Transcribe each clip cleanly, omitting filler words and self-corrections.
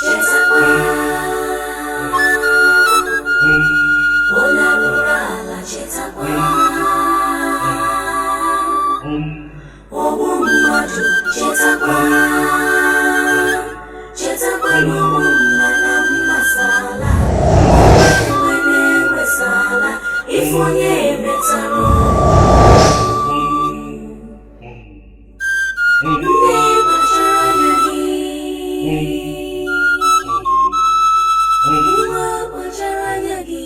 Chetakwa onye arụrụ ala, chetakwa ogbu mmadụ, chetakwa, chetakwa n'ogbu mma na mmasala enwe na-enwesala ife onye metara. Nne, kpachara anya gị. Nwa, kpachara anya gị.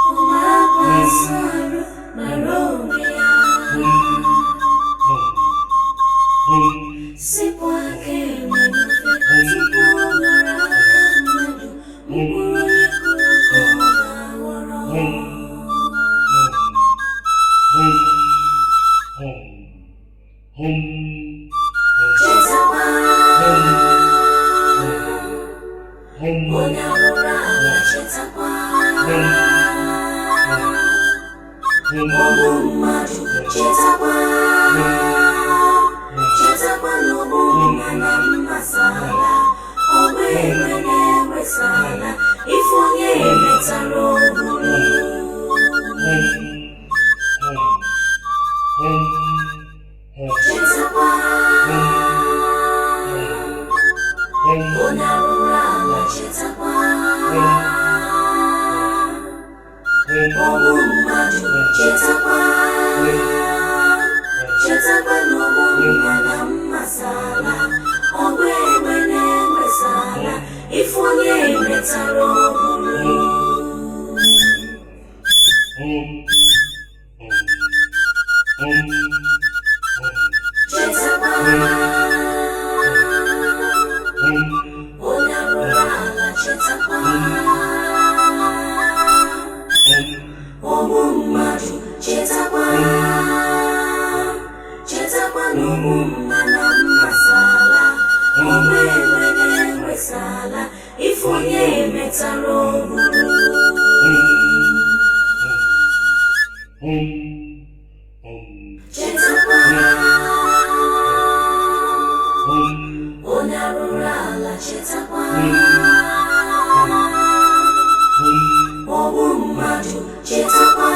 Ụmụaka arụ mara onwe ya, sipụ aka enwe n'ofe tupu ọ ghọrọ aka mmadụ. Mkpụrụ onye kụrụ ka ọ ga-aghọrọ. Chetakwa onye arụrụ ala, chetakwa ogbu mmadụ, chetakwa, chetakwa n'ogbu mma na mmasala ọgba enwe na-enwesala ife onye metara oburu. Chetakwa onye arụrụ ala, chetakwa ogbu mmadụ, chetakwa, chetakwa n'ogbu mma na mmasala ọgba egbe na-enwesala ife onye metara oburu. Chetakwa onye arụrụ ala, chetakwa ogbu mmadụ, chetakwa, chetakwa n'ogbu mma na mmasala ọgba egbe na-enwesala ife onye metara oburu. Chetakwa onye arụrụ ala, chetakwa ogbu mmadụ, chetakwa.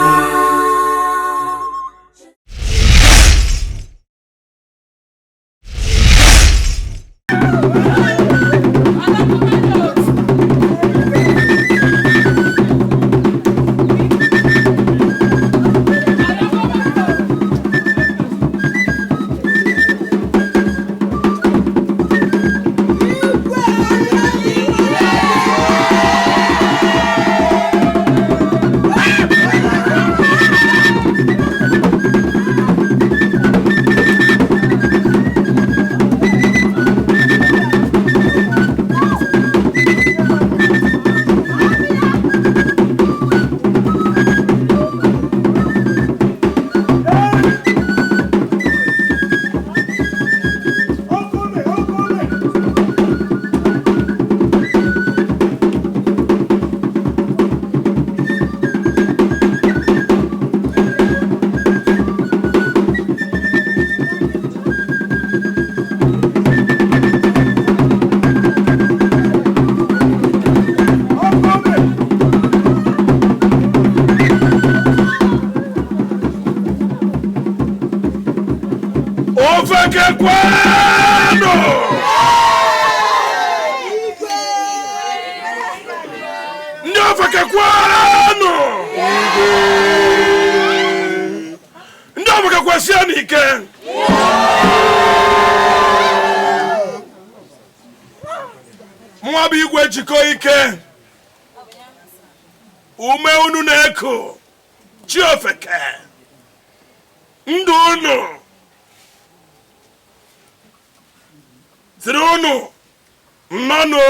Ofeke kwenu! Ndị ofeke kwenu! Ndị ofeke kwesie n'ike! Nwa bụ igwe jikọ ike ume unu na-eku chi ofeke ndụ unu siri unu nnọnụ.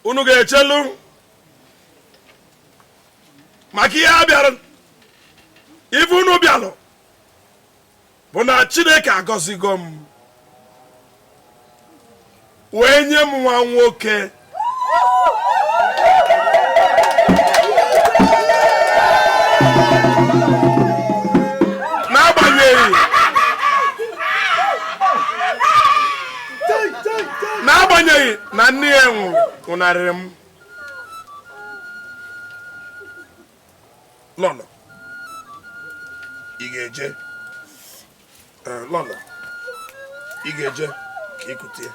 Unu ga-echelu maka ihe a bịara. Ife unu bịalụ bụ na Chineke agọzigo m. Wee nye m nwa nwoke. N'agbanyeghị na nne ya nwụrụ nwụnarịrị m. Lọlọ, ị ga-eje. Lọlọ, ị ga-eje ka i kute ya.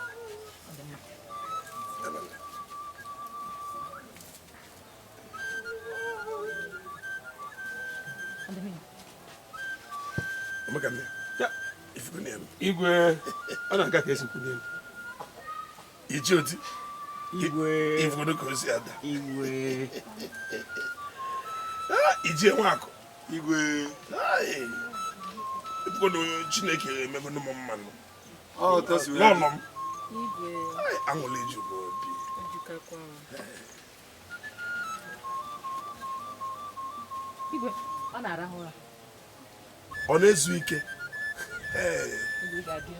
Igwe, ọ na-aga ka esi kwunye. Ichie Oti. Igwe. Ifugodo ka o si ada. Igwe. Ah, Ichie Nwakụ. Igwe. Ifugodo Chineke emegodo m mmanụ. Lọlọ m. Igwe. Aṅụlị eju m obi. Igwe, ọ na-arahụ ụra. Ọ na-ezu ike. Igwe ga-adị.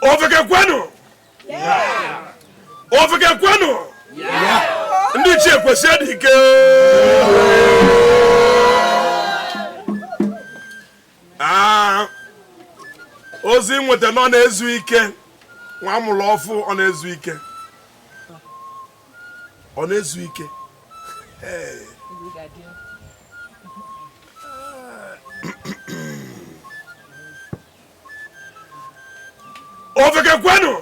Ofeke kwenu! Ofeke kwenu! Ndị ichie kwesienụ ike! Ah, ozi nweta na ọ na-ezu ike, nwa amụrụ ọfụ ọ na-ezu ike, ọ na-ezu ike. Ofeke kwenu!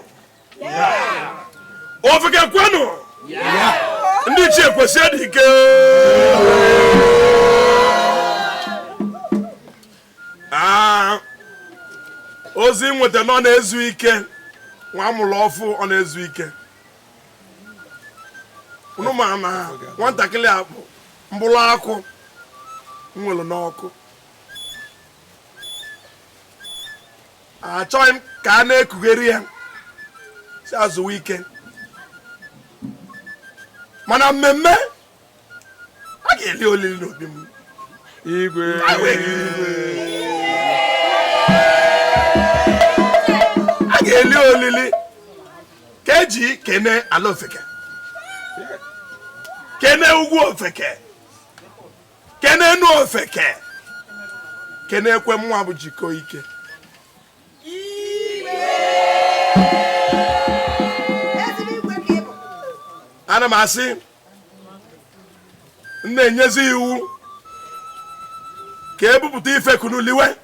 Ofeke kwenu! Ndị ichie kwesienụ ike! Ah, ozi nweta na ọ na-ezu ike, nwa amụrụ ọfụ ọ na-ezu ike. Unu ma na nwatakịrị a bụ mkpụrụ akụ m nwere n'ọkụ. Achọghị m ka a na-ekugheri ya si azụwa ike, mana mmemme a ga-eli olili n'obi m. Igwe. A ga-eli olili ka eji kene ala ofeke, kene ugwu ofeke, kene enu ofeke, kene ekwe mụnwa bụ jikọ ike. Ana m asị m na-enyezi iwu ka ebupụta ife kunu liwe.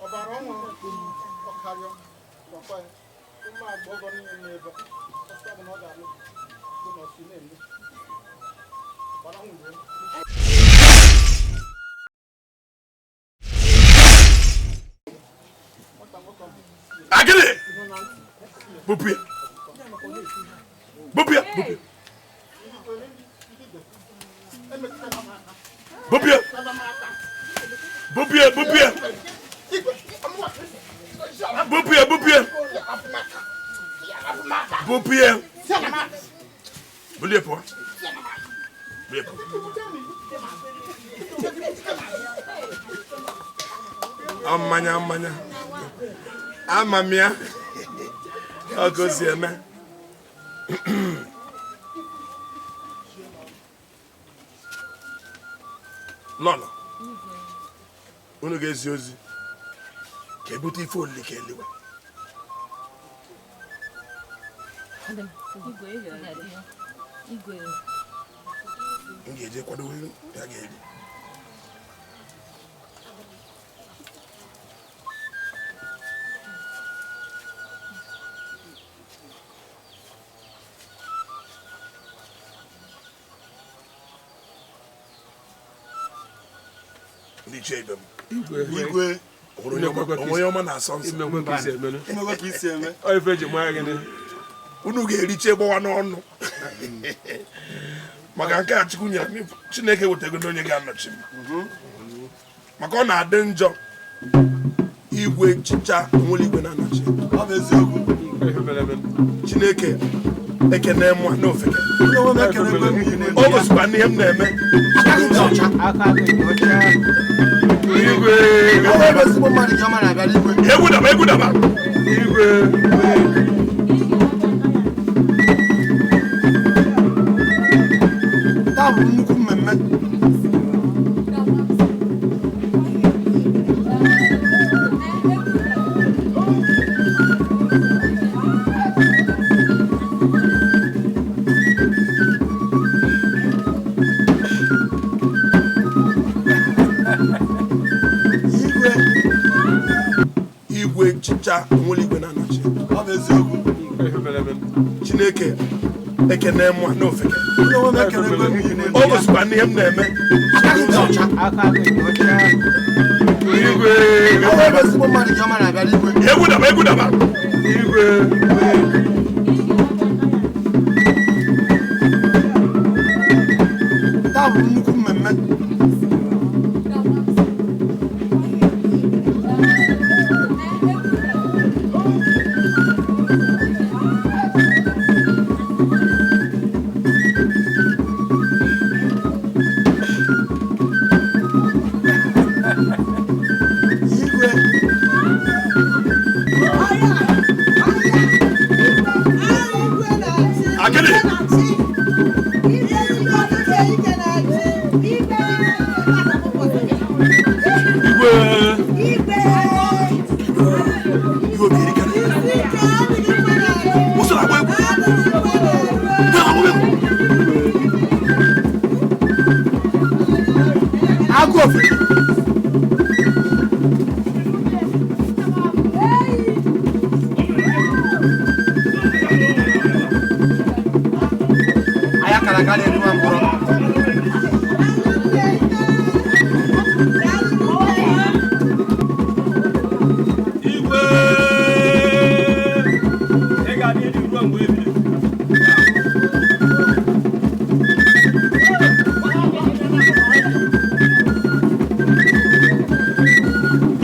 Ọbara ọnwụ ọkarịọ gwakwa ya ụmụ agbọghọ niile n'ebe ọsọ bụ na ọ ga-alụ bụ na ọsị na-eme ọbara ọnwụ. Agịrị bupụ ya, bupụ ya, bupụ ya, bupụ ya, bupụ ya, bupụ ya, bupụ ya, bupụ ya, bupụ ya, bulie pụọ, bulie pụọ. Ọ mmanya mmanya ama m ya ọ ka o si eme. Lọlọ, unu ga-ezi ozi ka ebute ife olili ka eliwe. M ga-eje kwadowe ya ga-eri. Ndị ichie ibe m. Igwe. Onwe ọma na-asọ nsọ. Ife eji mara gịnị? Unu ga-eriche gbawa n'ọnụ. Maka nke a Chukwu nyere m, Chineke wetego na onye ga-anọchi m. Maka ọ na-adị njọ igwe chicha nwere igwe na-anọchi. Ọ bụ eziokwu. Chineke ekene mụ na ofeke. Onye nwe m ekelekwe m igwe. O gosikwa n'ihe m na-eme. Aka gị dị ọcha. Igwe. Ọ bụ ebe ezigbo mmadụ gị ọma na-abịara igwe. Egwu daba, egwu daba. Igwe. Taa bụ nnukwu mmemme. Igwe. Igwe chicha nwere igwe na-anọchi. Ọ bụ eziokwu. Chineke ekene mụ na ofeke. Onye nwe m ekelekwe m igwe. O gosikwa n'ihe m na-eme. Aka gị dị ọcha. Igwe. Ọ bụ ebe ezigbo mmadụ gị ọma na-abịara igwe. Egwu daba, egwu daba. Igwe. Taa bụ nnukwu mmemme. Igwe. Akịdị. Igwe. Igwe obi erikere. Kwụsị na-agba egwu. Na-agba egwu. Agụ ofeke. Anya kara aka na-eri nwa mkpọrọ. Igwe. Ị ga-adị elu ruo mgbe ebighị ebi.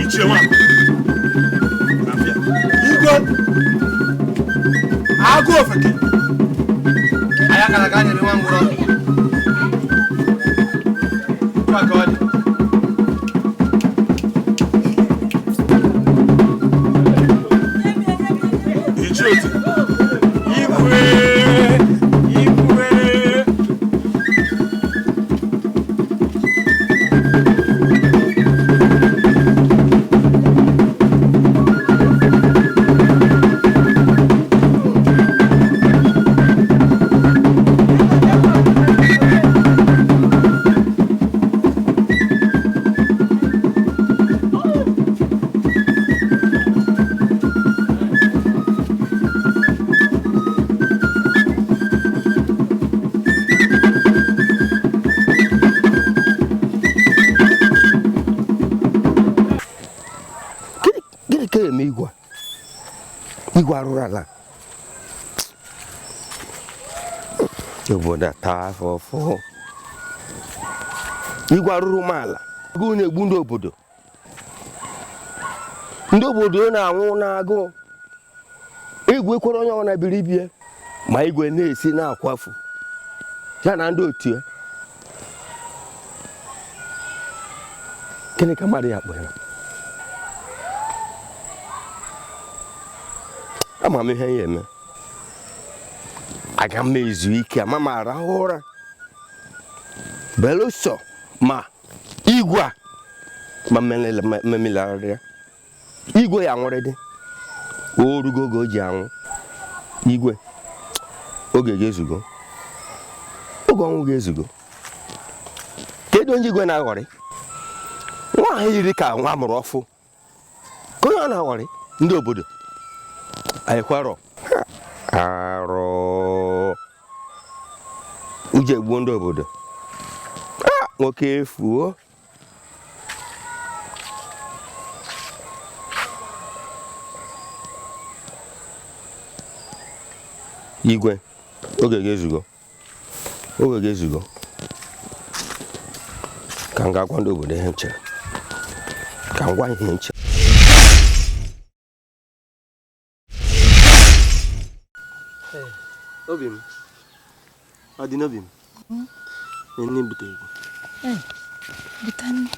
Ichie nwa. Afịa. Igwe. Agụ ofeke. Anya kara aka na-eri nwa mkpọrọ. Otu a ka ọ dị. Ichie oti. Igwe. Igwe. Gịnị ka eme igwe a? Igwe arụrụ ala obodo a taa afọ igwe arụrụ m ala. Agụụ na-egbu ndị obodo. Ndị obodo na-anwụ n'agụụ. Igwe kwere onye ọbụla biri ibie ma igwe na-esi na-akwafu ya na ndị otu ya. Gịnị ka mmadụ ya kpọrọ? Ama m ihe ya eme. Aga m ezu ike, ama m arahụ ụra belụsọ ma igwe a ma mmemelarịa igwe ya nwụrị dị. O rugo oge o ji anwụ. Igwe oge ga-ezugo, oge ọnwụ ga-ezugo. Kedu onye igwe na-aghọrị? Nwa ahụ yiri ka nwa amụrụ ọfụ ka onye ọ na-aghọrị ndị obodo anyị kwarọ arụ uche gbuo ndị obodo. Nwoke efuo. Igwe oge ga-ezugo. Oge ga-ezugo ka m ga-agwa ndị obodo ihe m chere, ka m gwa ihe m chere. Obi m, ọ dị n'obi m nne butere gị. Buta nne.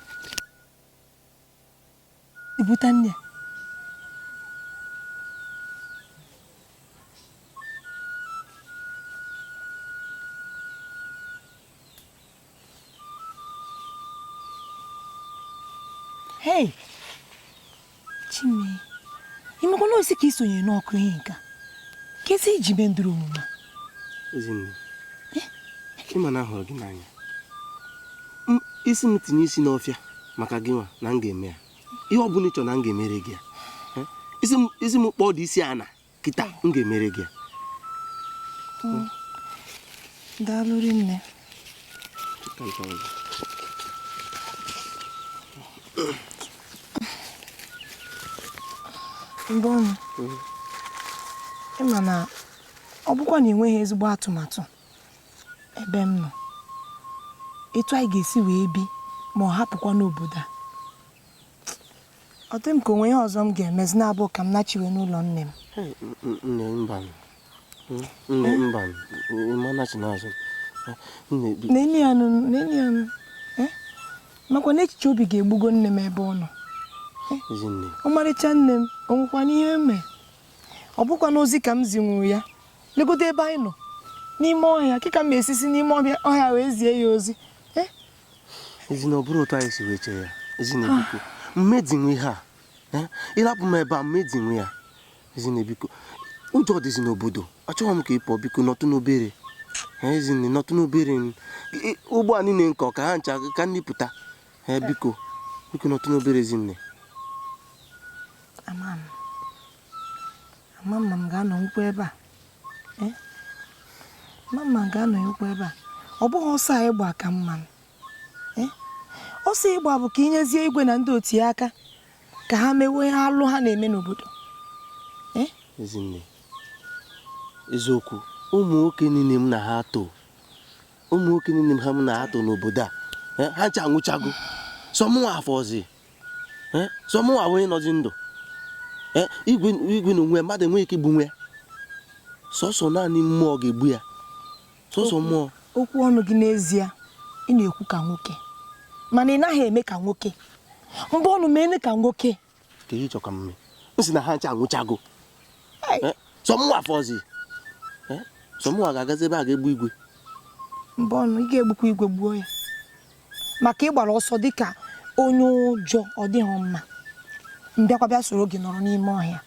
Buta nne. Hey! Chime, ị makwa na osi ka ị sonyere n'ọkụ ihe nke a? Kezi iji mee ndụrụ omume a? Ezinne, ịma na ahụrụ gị n'anya. Isi m tinye isi n'ọfịa maka gị nwa na m ga-eme ya. Ihe ọ bụla ị chọrọ na m ga-emere gị ya. Isi m kpọọ dị isi ana kịta m ga-emere gị ya. Daalụ rinne. Mbọnụ, ịma na ọ bụkwa na enweghị ezigbo atụmatụ ebe m nọ, etu anyị ga-esi wee bi ma ọ hapụkwa n'obodo a, ọ dị m ka onwe ihe ọzọ m ga-emezi na-abụ ka m nachiwe n'ụlọ nne m. Nne mba, nne mba, n'elu ya nụ, makwa na echiche obi ga-egbugo nne m ebe ọ nọ. Ọmarịcha nne m, o nwekwana ihe eme? Ọ bụkwa n'ozi ka m zinwuru ya. Legodo ebe anyị nọ n'ime ọhịa, kịka m esisi n'ime ọhịa wee zie ya ozi. Ezinne, ọ bụrụ otu anyị si wee chee ya. Ezinne biko, mmedinwe ihe a. Ịrapụ m ebe a, mmedinwe ya. Ezinne biko, ụjọ dịzi n'obodo. Achọghị m ka ị pụọ, biko nọtụ n'obere. Ezinne, nọtụ n'obere. Ụgbọ a niile nke ọka ha ncha ka nni pụta. Biko, biko nọtụ n'obere Ezinne. Ama m ma m ga-anọ nkwu ebe a. Ama m ga-anọ nkwu ebe a. Ọ bụghị ọsọ a ịgba ka mma. Ọsọ ịgba bụ ka inyezie igwe na ndị otu ya aka ka ha mewe ihe alụ ha na-eme n'obodo. Ezinne, eziokwu, ụmụ nwoke niile m na ha atọ, ụmụ nwoke niile ha m na ha atọ n'obodo a, ha ncha anwụchago. Sọ mụnwa afọzi. Sọ mụnwa onye nọzi ndụ. Igwe na onwe mmadụ enweghị ike igbu nwe ya. Sọsọ naanị mmụọ ga-egbu ya. Sọsọ mmụọ. Okwu ọnụ gị n'ezie, ị na-ekwu ka nwoke, mana ị naghị eme ka nwoke. Mbụ ọnụ mee ka nwoke. Ka ihe chọka mme. M sị na ha ncha anwụchago. Sọ mụnwa afọzi. Sọ mụnwa ga-agazi ebe a ga-egbu igwe. Mbụ ọnụ, ị ga-egbukwa igwe gbuo ya. Maka ịgbara ọsọ dịka onye ụjọ, ọ dịghị mma. Mbịakwa bịa soro gị nọrọ n'ime ọhịa.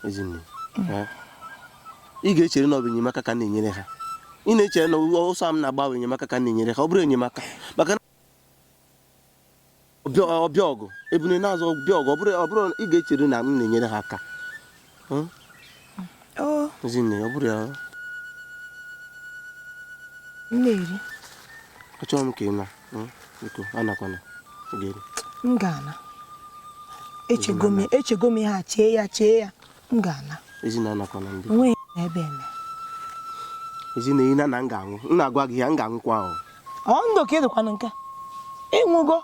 Ezinne, ị ga-echere na ọ bụ enyemaka ka na-enyere ha. Ị na-echere na ọsọ m na-agbanwe enyemaka ka na-enyere ha. Ọ bụrụ enyemaka maka na ọbịa ọgụ ebune na-azọ ọbịa ọgụ, ọ bụrụ ị ga-echere na m na-enyere ha aka. Ezinne, ọ bụrụ ya. M na-eri. Achọghị m ka ị na. Biko, anakwana. M ga-ana. Echego m ihe a, chee ya. M ga-ana. Ezinne, anakwana ndị. Onweghị ebe eme. Ezinne, ị na na m ga-anwụ. M na-agwa gị ya, m ga-anwụkwa ahụ. Ọ ndụ ka ị dịkwanụ nke. Ịnwụgo.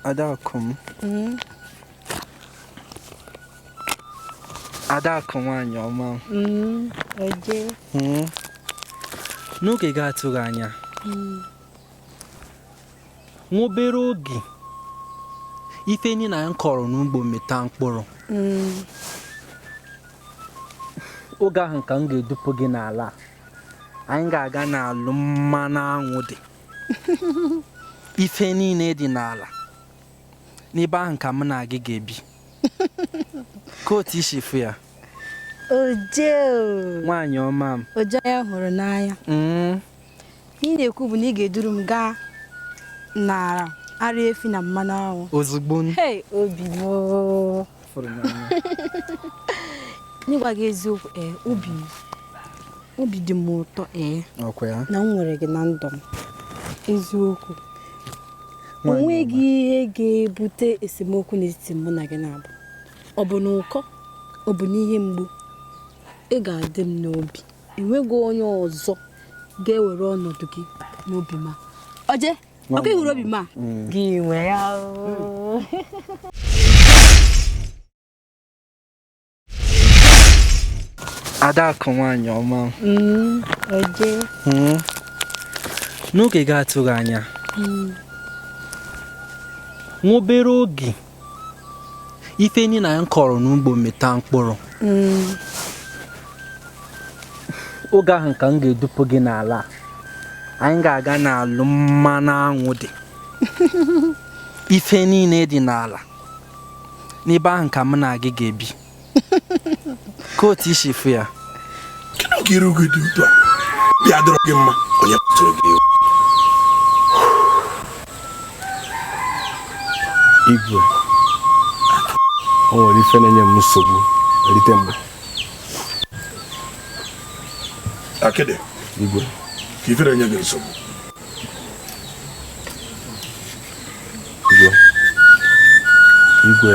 Adakụ m. Adakụ nwaanyị ọma. N'oge ga-atụghị anya, nwa obere oge, ife niile anyị kọrọ n'ugbo mịta mkpụrụ. Oge ahụ ka m ga-edupu gị n'ala. Anyị ga-aga n'alụ mmanụ anwụ dị. Ife niile dị n'ala. N'ebe ahụ ka mụ na gị ga-ebi. Ka otu isi fụ ya. Oje. Nwaanyị ọma m. Oje ya hụrụ n'anya. Ị na-ekwu bụ na ị ga-eduru m gaa n'ala ara efi na mmanụ anwụ. Ozugbo. Hey, obi m. N'ịgwa gị eziokwu, obi dị m ụtọ na m nwere gị na ndụ m. Eziokwu. O nweghị ihe ga-ebute esemokwu n'etiti mụ na gị na-abụ. Ọ bụ n'ụkọ, ọ bụ n'ihe mgbu. Ị ga-adị m n'obi. Enweghị onye ọzọ ga-ewere ọnọdụ gị n'obi m a. Oje, ọkwa ị hụrụ obi m a? Gị nwe ya oo. Adakụ nwaanyị ọma. Oje. N'oge ga-atụghị anya, nwa obere oge ife niile anyị kọrọ n'ugbo mịta mkpụrụ. Oge ahụ ka m ga-edupụ gị n'ala a. Anyị ga-aga n'alụ mmanụ anwụ dị. Ife niile dị n'ala n'ebe ahụ ka mụ na gị ga-ebi. Ka otu isi fụ ya. Kedu ka iru gị dị otu a? Obi adịrọ gị mma, onye kpatụrụ gị iwe? Igwe, o nwere ife na-enye m nsogbu erite mgbe. Akịdị. Igwe. Ka ife na-enye gị nsogbu. Igwe. Igwe.